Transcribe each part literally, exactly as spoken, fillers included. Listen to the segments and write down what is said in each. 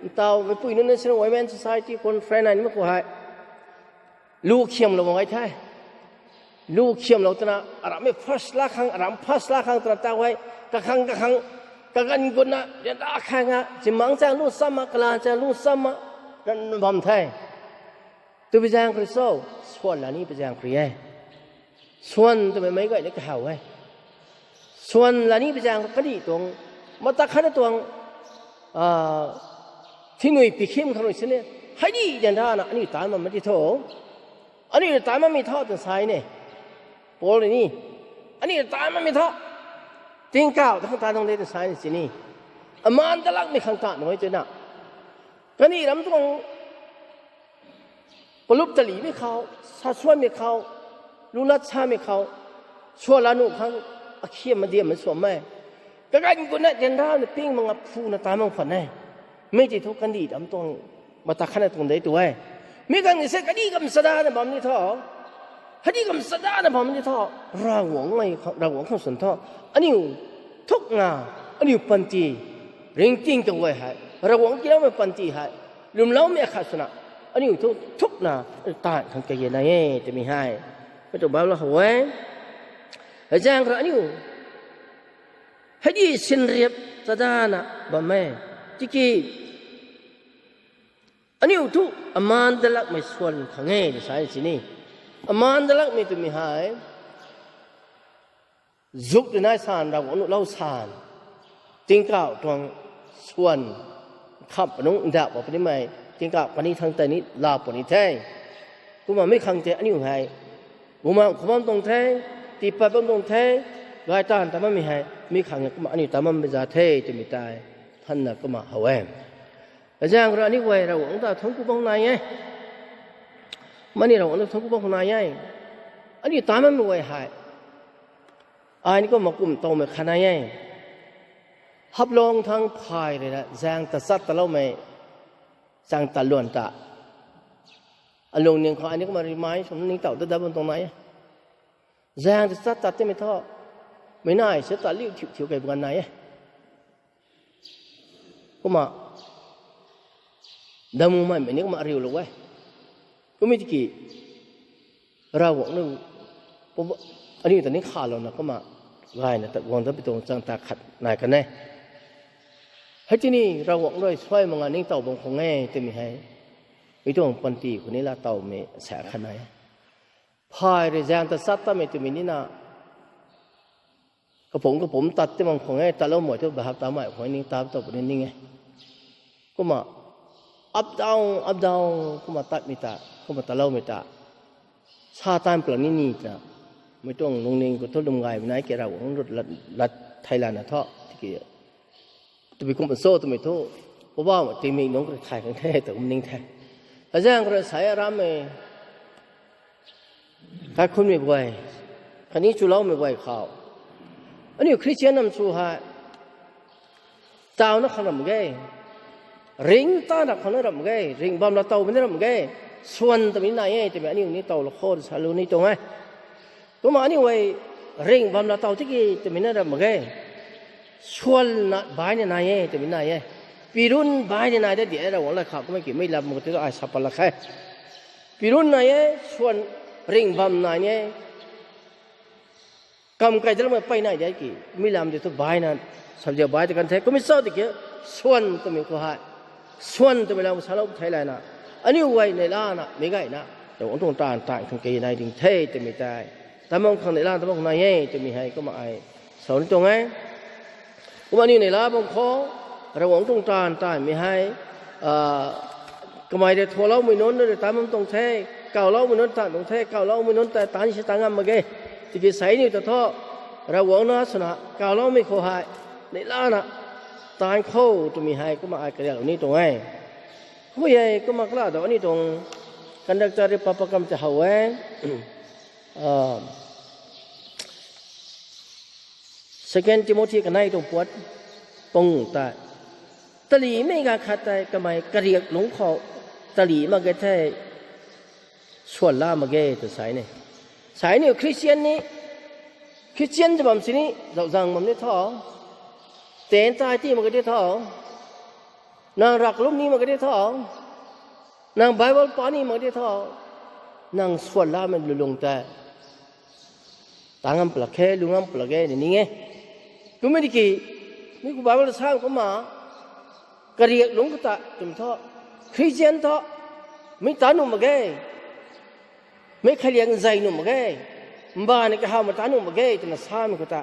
Ntaw meipui nunc National Women Society Conference ai ni mak khou hei lu khiamlou bam gay the. Lu khiamlou twna aram mei first la khang, aram first la khang twna ta hei kakhang kakhang kaganv gutna ryanra khang a, chimang chang lu cham a, kalan chang lu cham a, ran bam the. Twbi zaeng khou rui cho, swan la ni pi zaeng khou rui e. Swan twmei meic gayna kahaw e. Swan la ni pi zaeng khou kandih tuang, mata khatna tuang, thingnui pikhim khang rui sini, hei di dian rana aniu taanc bammei di tho. Aniu taanc bammei tho twna sa ni. Paul rui ni, aniu taanc bammei tho. Tingkauh ta khang taanc tuang de twna sa ni sini. Amaan dalakmei khang taanc nunc e twna, kandih ram tuang palup talimei khou, sasuanmei khou, lulat samei khou, swan la nuh khang akhiam madiam mei suam e. Kaganv gutna ryanrana ping mak nga phuna taanc mak phan e. Mi ti thu kandih ram tuang, mata khatna tuang de tu e. Mi khang ni se kandih kam chadana bam ni tho. Hei di kam chadana bam ni tho. Ravguangc khang swn tho. Aniu thukna, aniu panty ringting kaguay hei, Ravguangc tiiloumei panty hei, lwmloumei akhat swna, aniu thu thukna taanv khang kage nai e twmei hei, mei tuang Bible khou e. Hei zaeng khou rui aniu hei di sinriap chadana bam e. Tiki aniu thu amaan dalakmei swan khang e twna sa sini. Amaan dalakmei twmei hei, zuk rinai san, Ravguangc nuhlou san, tingkauh tuang swan, khamh panung ndauh pa punimei, tingkauh kani thangc tei ni laa puni the. Kumna mi khang tei aniu hei bumaengh khou bam tuang the, tiipat bam tuang the, gay taanv ta bammei hei mi khang e. Kumna aniu ta bammei za the twmei tei thanna kumna how e. Zaeng khou rui aniu guay Ravguangc ta thuanc ku bam nai e. Kumna aniu Ravguangc ta thuanc ku bam nai e. Aniu taanc bammei guay hei, ai ni kumna kum towmei khat nai e. Haflong thang phay rui na zaeng tachat taloumei, zaeng tat luan ta, alungning khou ai ni kumna remind sw ningtow dat dat bam tuang nai e. Zaeng tachat tat timei thu, meic nai se ta liu thiu thiu kei bam nai e. Kumna damumei mei ni kumna ariulou e. Kummei tiki Ravguangc nu, aniu ta ni khalouna kumna gayna ta guang dat pi tuang zaeng tat khat nai kan e. Hei tini Ravguangc rui suai mak nga ningtow bam khang e twmei hei, mi tuang panty khou ni laa towmei sa khat nai e. Phay rui zaeng tachat tatmei twmei nina, kapumc kapumc tat ti bam khang e, tatlou mei thu bahap tamei khang e, ning tat tow puni ning e. Kumna up down, up down, kumna tatmei ta, kumna tatloumei ta, sa taanv palang ni ni twna, mei tuang lungning khou thu lwm gaymei nai ke, Ravguangc rui lat, lat thei lana thu tiki, twbi kumna cho twmei thu, Poubauhmei tingmik nunc khou rui thay khang the ta kum ning the. Hei zaeng khou rui sa e, arammei kaikhunmei guay, khatni chuloumei guay khou, aniu Christian nam sw hei tawna khang ram mak ge, ringh tana khang na ram mak ge, ringh bam laa towmei na ram mak ge. Swan twmei nai e twmei aniu ni towlou khou sa lu ni tuang e. Kumna aniu guay ringh bam laa tow tiki twmei na ram mak ge. Swanna baina nai e twmei nai e. Pirun baina nai da di e, Ravguangc lat khou kummei ki mei lam khou tei ai sa pat lak khe. Pirun nai e, swan, ringh bam nai e. Kam kai dalamei pey nai di ki, mi lam di thu baina, samziau bai ta kan the, kummei cho tiki, swan twmei khou hei, swan twmei lam salou thei lana, aniu guay neihlana meic gayna Ravguangc tuang taanv taanv khang kage nai ding the twmei tei, tabam khang neihla tabam khang nai e twmei hei kumna ai salou ni tuang e. Kumna aniu neihla bam khou, Ravguangc tuang taanv taanvmei hei, kamei rui thuanloumei nunc rui taanv bam tuang the, kawloumei nunc taanv tuang the, kawloumei nunc ta taanv si taanv ngam mak ge. Tiki sei niw ta thu, Ravguangc na swna kawloumei khou hei, neihlana taanv khou twmei hei kumna ai kariaklou ni tuang e. Kum e, kumna kala dou aniu tuang conductor rui papa kam ta how e. Second Timothy kanei tuang puat pung tei, talimei ganv khat tei kamei kariak lungc khou tali mak ge the, swan la mak ge tw sa ni. Sa niu Christian ni, Christian ta bam sini zauhzang bam ni tho, ten tai ti mak ge ti tho, Nang rav kalum ni mak ka di tho. Nang Bible pa ni mak ka di tho. Nang swan lamei lulung tei ta ngam palak khe, lu ngam palak ge ni ning e. Kumna tiki, mi khou Bible sa kumna, kariak lungc khou ta twmei thu, Christian thu, mi ta nuh mak ge. Mi khailiak nzei nuh mak ge. Mbaanv ni kahawmei ta nuh mak ge twna samei khou ta,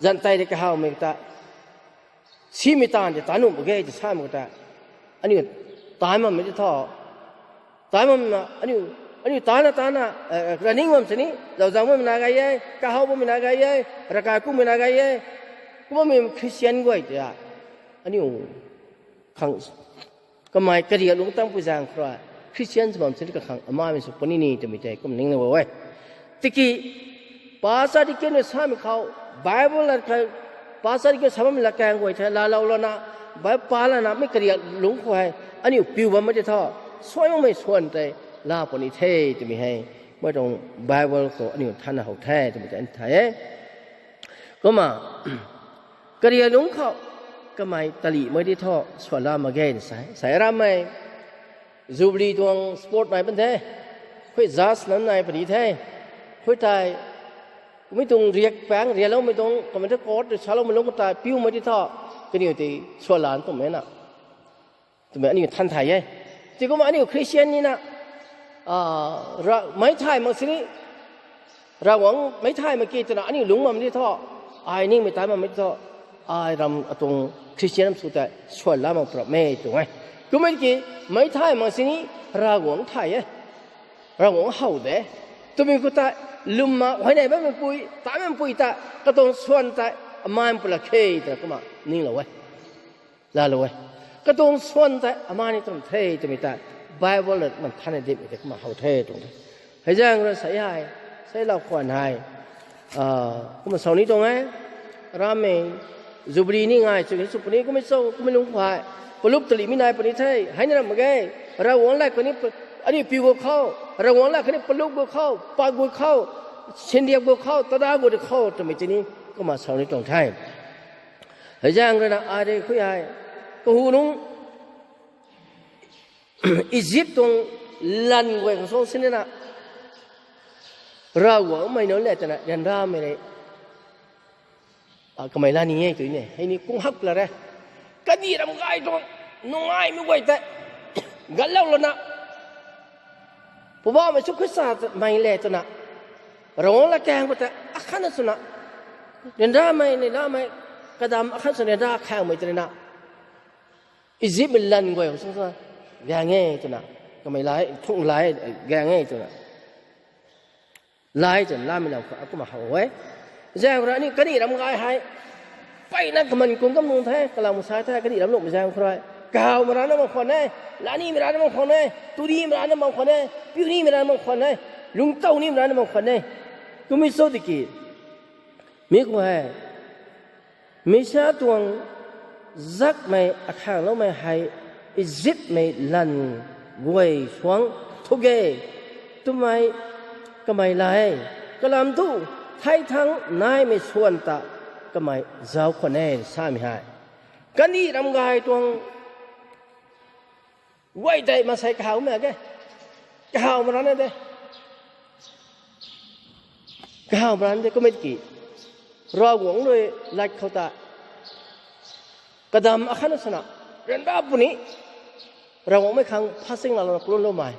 zanc tei rui kahawmei khou ta, simei taanv tei ta nuh mak ge tw samei khou ta, aniu taanc bammei di tho. Taanc bamna, aniu, aniu tana tana, eh, raning bam sini, zauzang bammei na gay e, kahaw bammei na gay e, ravkai kummei na gay e. Kumna mi Christian guay tei a, aniu khang, kamei kariak lungc tangpui zaeng khou rui, Christian sw bam sini kakhang amamei sw puni ni twmei tei kum ning na e. Tiki, pastor deacon rui samei khou, Bible lat khou, pastor deacon sa bammei latkaeng guay the laalou lana, Bible pa lana mi kariak lungc khou hei, aniu piu bammei di tho, suai makmei swan tei la puni the twmei hei, mei tuang Bible khou aniu thanna how the twmei tei an thay e. Kumna, kariak lungc khou, kamei talihmei di tho, swan la mak ge na sa e. Sa e rammei, Jubilee tuang sport nai pan the. Khui judge nunc nai puni the. Khui tei, mi tuang riak paeng, riakloumei tuang, kamei ta court rui saloumei lungc khou tei piumei di tho, kaniw tei swan lan twmei na, twmei aniu than thay e. Tiki kumna aniu Christian nina, ah, ra, meic thay mak sini, Ravguangc meic thay mak ki twna aniu lungc bam di tho, ai ningmei taanc bammei di tho, ai ram atuang Christian ram sw tei swan la mak prap e tuang e. Kumna tiki, meic thay mak sini, Ravguangc thay e. Ravguangc how de. Twmei khou tei, lwmna huayney bammeipui, taanc bammeipui ta, katuang swan tei, aman pwlak khe twna kumna ninglou e. Laalou e. Katuang swan tei, aman ni twm the twmei tei, Bible lat man thanna dipmei tei kumna how the tuang the. Hei zaeng rui sa hei, sa lau khwan hei, ah, kumna sa ni tuang e, rammei, Jubilee ni ngai, chuni sw puni, kumna cho, kumna lungc khou hei, palup talihmei nai puni the, hei ni ram mak ge, Ravguangc lat khou ni, aniu piu gu khou, Ravguangc lat khou ni palup gu khou, pak gu khou, sindiak gu khou, tada gu di khou, twmei tini, kumna sa ni tuang the. Hei zaeng rui na ai rui khui hei, kahu nungc, Egypt tuang lan guay khang suang sinina, Ravguangc mei nunc le twna ryanramei rui, ah, kamei la ni e tw ni, hei ni kung hak la re. Kandih ram gay tuang, nungaimei guay tei, ganclou lana, Poubauhmei Jisu Khrista mei le twna, Ravguangc latkaeng khou tei akhatna swna, ryanramei ni lamei, kadam akhat swna ryanra khangmei twna, Egyptmei lan guay khou suang sa, gaeng e twna, kamei lai, thung lai, gaeng e twna, lai twna lamei lam khou akumna how e. Zaeng rui aniu kandih ram gay hei, mpeyna kaman kung kam nung the, kalam sa the, kandih ram lungmei zaeng khou rui, kahawmei rana bam khwan e, lanimei rana bam khwan e, turimei rana bam khwan e, piunimei rana bam khwan e, lungtow nimei rana bam khwan e. Kumna cho tiki, mi khou hei, Messia tuang zakmei akhangloumei hei, Egyptmei lan guay suang thuk ge twmei kamei la e. Kalam thu, thei thangc naimei swan ta kamei zauc khwan e samei hei, kandih ram gay tuang guay tei maansei kahawmei ge, kahawmei rana de, kahawmei rana de, kumna tiki, Ravguangc rui lat khou tei, kadam akhatna swna, ryanra puni, Ravguangc mei khang fasting laalouna kalumloumei,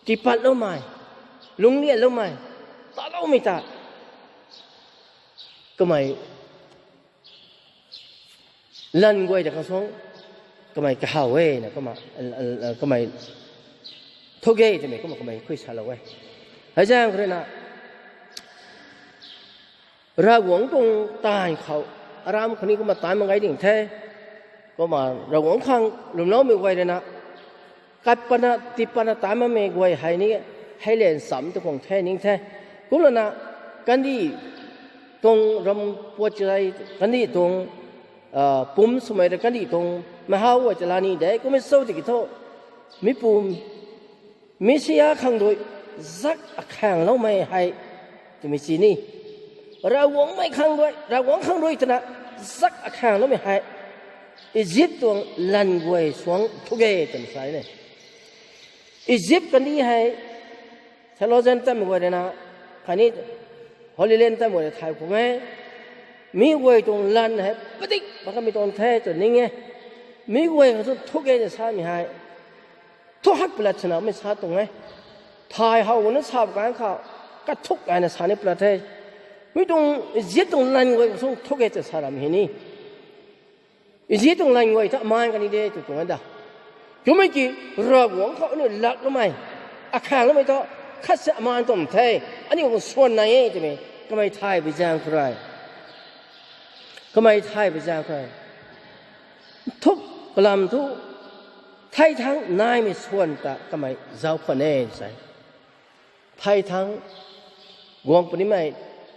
tiipatloumei, lunglianloumei, taloumei ta, kamei lan guay ta khang suang, kamei kahaw e na kumna, kamei thuk ge twmei kumna kamei khui salou e. Hei zaeng khou rui na, Ravguangc tuang taanv khou, aram khou ni kumna taanv mak gay ding the. Kumna Ravguangc khang lwmloumei guay rui na, kat patna, tiipatna taanv makmei guay hei ni, hei le ncham tu khang the ning the. Kumlana, kandih tuang ram puat chai, kandih tuang, ah, pumc swmei rui kandih tuang meic how guay ta la ni de, kumna cho tiki thu, mi pum, Messia khang rui, zak akhangloumei hei, twmei si ni. Ravguangc mei khang rui, Ravguangc khang rui twna, zak akhangloumei hei, Egypt tuang lan guay suang thuk e twna sa e. Egypt kandih hei theologian tamei guay rui na, khatni Holy Land tamei guay rui thay khang e. Mi guay tuang lan hei padik pat kamei tuang the tw ning e. Mi guay khang thu thuk e twna samei hei thu hak palat swna mei sa tuang e. Thay how na sa kan khou kathuk gayna sa ni palat the. Mi tuang Egypt tuang lan guay khang thu thuk e twna sa ram hei ni, Egypt tuang lan guay thu aman kani de tw tuang e da. Kumna ki Ravguangc khou aniu lak lumei, akhang lumei thu khat se aman tuang the. Aniu khang swan nai e twmei kamei thay bi zaeng khou rui, kamei thay bi zaeng khou rui thuk kalam thu thei thangc naimei swan ta kamei zauc khwan e sa e. Thei thangc guang punimei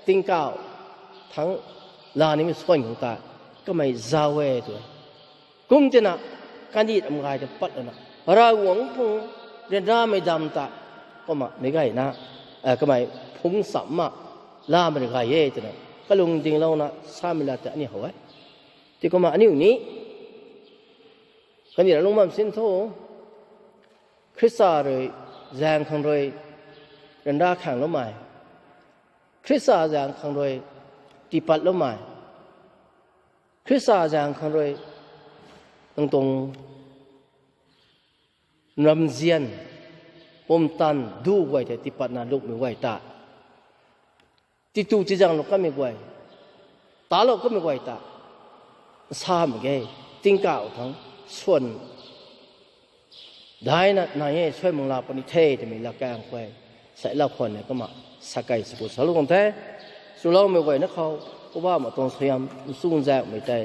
tingkauh thangc la nimei swan khang ta kamei zauc e tw e. Kum tina kandih ram gay ta pat lana Ravguangc tuang ryanramei dam ta kumna mei gayna, kamei phungc cham ma lamei rui gay e twna kalung dinglouna samei lat ta aniu how e. Tiki kumna aniu ni kandih ra lung bam sin thu Khrista rui zaeng khang rui ryanra khang lumei, Khrista zaeng khang rui tiipatloumei, Khrista zaeng khang rui nang tuang ramzian, pumtan, duc guay tei tiipatna lukmei guay ta, titu chizaenglou kamei guay, talou kamei guay ta samei ge, tingkauh thangc swan daina nai e, suai mang la puni the twmei latkaeng khou sailou khwan e kumna sa key sw ku salou kan the. Swloumei guayna khou Poubauhmei tuang suaihiam nchunzaenghmei tei